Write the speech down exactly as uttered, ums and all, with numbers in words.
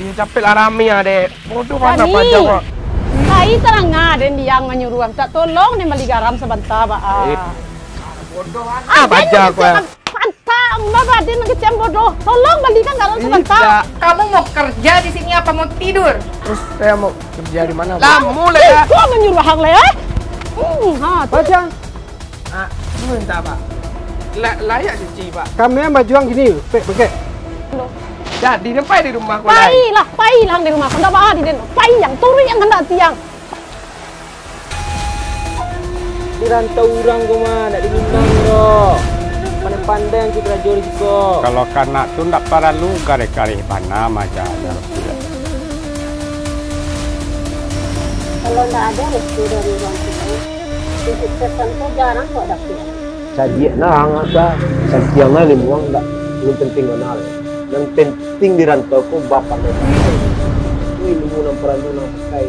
Capek lah rami ah, Dek. Bodoh bana Rani. Paja ko. Lai tarang ah, den diang manyuruah. Mintak tolong den bali garam sabanta, Baa. Eh. Bodoh bana. Ah, den paja ko. Jangan pantak, mah baden kecam bodoh. Tolong balikan garam sabanta. Indak. Kamu mau kerja di sini apa mau tidur? Terus saya mau kerja di mana, Bu? Lah, mulai ah. Kok manyuruah ang lai, eh? Hmm, ha, tu. Paja. Ah, tu minta, Pak. La-, layak cuci, Pak. Kami yang bajuang gini, pek, pek. Jadi, sampai di rumah ko lai. Pailah, pailah di rumah ko. Ndak baa di den. Pai ang, turuik ang kandak ati ang. Di rantau urang ko mah, ndak di Minang ko. Pandai-pandai angku karajo di siko. Kalau kanak tu ndak paralu kareh-kareh bana mah, Cak. Kalau ndak ado restu dari urang tuo, kesuksesan ko jarang kok dapek. Cadiak nah ang asa, santiang nah limuang ndak, alun penting bana. Nan penting di rantau ko bapandai-pandai. Itu ilmu nan paralu nan pakai.